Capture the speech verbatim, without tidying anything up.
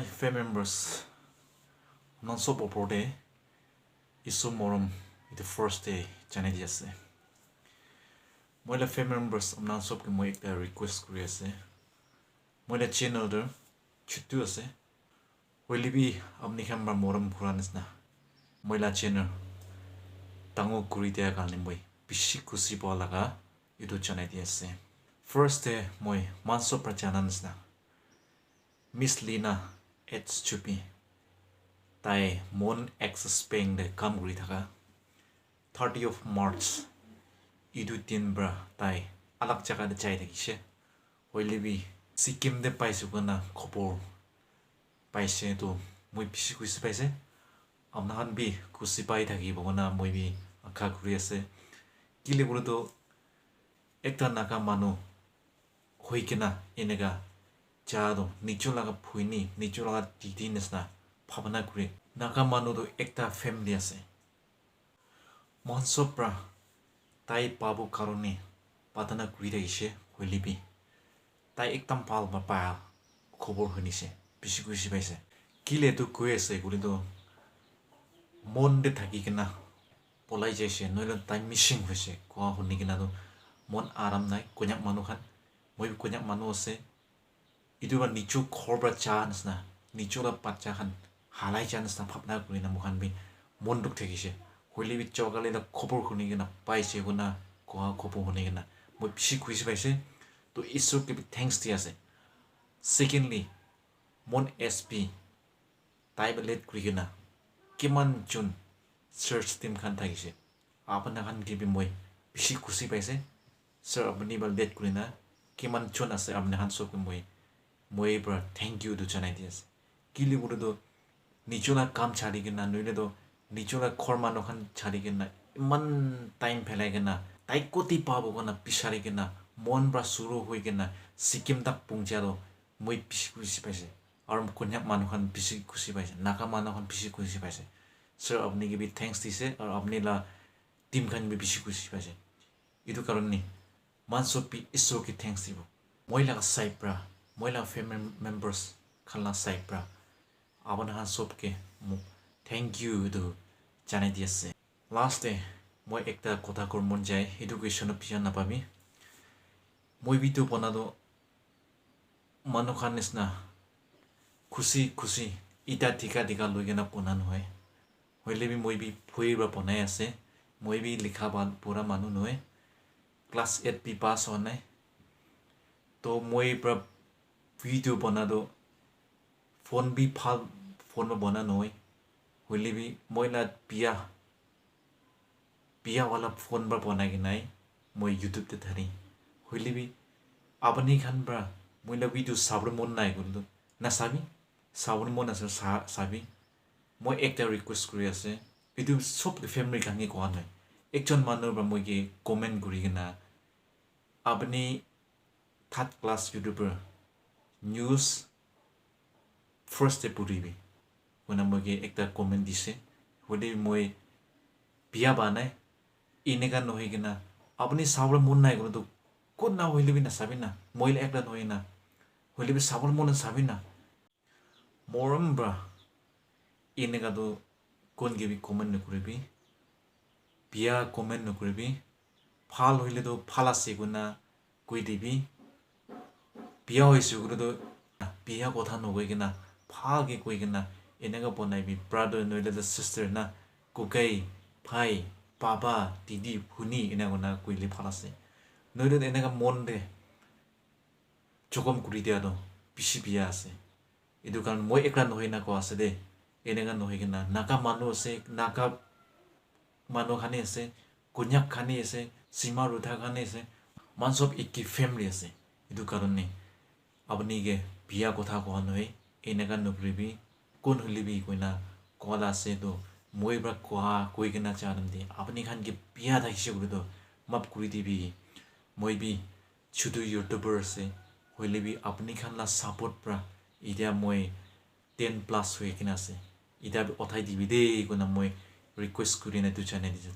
Family members, apna sob opor te Isu morom itu first te janai di ase. Moi la family members, apna sob ke moi ekta request kuri ase. Moi la channel tu chutu ase. Hoile bi apni khan para morom kura nisna moi la channel dangor kuri dia karne moi bishi khushi pa laga itu janai di ase. First te moi manso pra jana nisna Miss Lina H Chupi, tai Mon Access Bank te kam kuri thaka, thirty of March itu din pra tai alak jaga te jai thakishe. Hoile bi Sikkim te paise koina khobor paise, to moi bishi khushi paise. Apna khan bi khushi pai thakibo koina moi bi akha kuri ase. Kile koile to ekta Naga manu hoi kena eneka ja to nijo laga bhuini, nijo laga didi nisna bhabana kuri. Naga manu to ekta family ase. Mohan sob pra tai pabo karone pratana kuri thakishe, hoile bi tai ekdam bhal pa pa khobor hunise, bishi khushi paise. Kile etu koi ase koile tu, mon te thaki kena polai jaise, nohoile tai missing hoise koa huni kena tu mon aram nai. Konyak manu khan, moi bi Konyak manu ase, etu para nijo ghor para ja nisna, nijo la bacha khan halai ja nisna bhabna kurina moikhan bi mon dukh thakishe. Hoile bi chokale la khobor huni kena paise koina koa khobor huni kena moi bishi khushi paise. To Isor ke bi thanks di ase. Secondly, Mon S P tai ba late kuri kena kiman jon search team khan thakishe. Apna khan ke bi moi bishi khushi paise. Sir, apni ba late kuri na kiman jon ase, apna khan sob ke moi, moi pra thank you tu janai di ase. Kile koile tu nijo la kam chari kena, nohoile tu nijo la ghor manu khan chari kena, iman time phelai kena, tai koti pabo koina bichari kena, mon pra shuru hoi kena Sikkim tak puncha to moi bishi khushi paise. Aru Konyak manu khan bishi khushi paise, Naga manu khan bishi khushi paise. Sir, apni ke bi thanks dise, aru apni la team khan bi bishi khushi paise. Etu karone mohan sob bi Isor ke thanks dibo. Moi laga side pra, moi laga family members khan la side pra, apna khan sob ke mo thank you etu janai di ase. Last te moi ekta kotha kor mon jai, etu question biya napabi. Moi bi tu bona tu manu khan nisna khushi khushi ita thika thika loi kena bona nohoi. Hoile bi moi bi bhui pra bonai ase. Moi bi likha pura manu nohoi. Class eight bi pass hwa nai. To moi pra video bona tu phone bi bhal phone pra bona nohoi. Hoile bi moi la biya biya wala phone pra bonai kena moi YouTube te thari. Hoile bi apni khan pra moi la video sabole mon nai koile tu nasabi, sabole mon ase sa-, sabi. Moi ekta request kuri ase, etu sob family khan ke koa nai, ekjon manu pra moi ke comment kuri kena apni third class YouTuber news first te puribi koina moi ke ekta comment dise. Hoile moi biya ba nai, eneka nohoi kena apni sabole mon nai koile tu kun na hoile bi nasabi na, moi le ekta nohoi na, hoile bi sabole mon sabi na. Morom pra eneka tu kun ke bi comment nokuribi, biya comment nokuribi. Bhal hoile tu bhal ase koina koi dibi, biya hoise koile tu biya kotha nokoi kena bhal ke koi kena eneka bonai bi, brother nohoile tu sister na, kokai, bhai, baba, didi, bhuni eneka koina koile bhal ase. Nohoile tu eneka mon te jokhom kuri dia tu bishi biya ase. Etu karone moi ekla nohoi na koa ase de. Eneka nohoi kena Naga manu ase, Naga manu khan he ase, Konyak khan he ase, Sima Rutha khan he ase, moikhan sob eki family ase. Etu karone apni ke biya kotha koa nohoi, eneka nokuribi, kun hoile bi koina koa la ase to, moi pra koa koi kena ja time te apni khan ke biya thakishe koile to map kuri dibi. Moi bi chutu YouTuber ase, hoile bi apni khan la support pra etia moi ten plus hoi kena ase. Etia bi uthai dibi de koina moi request kuri na etu janai dise.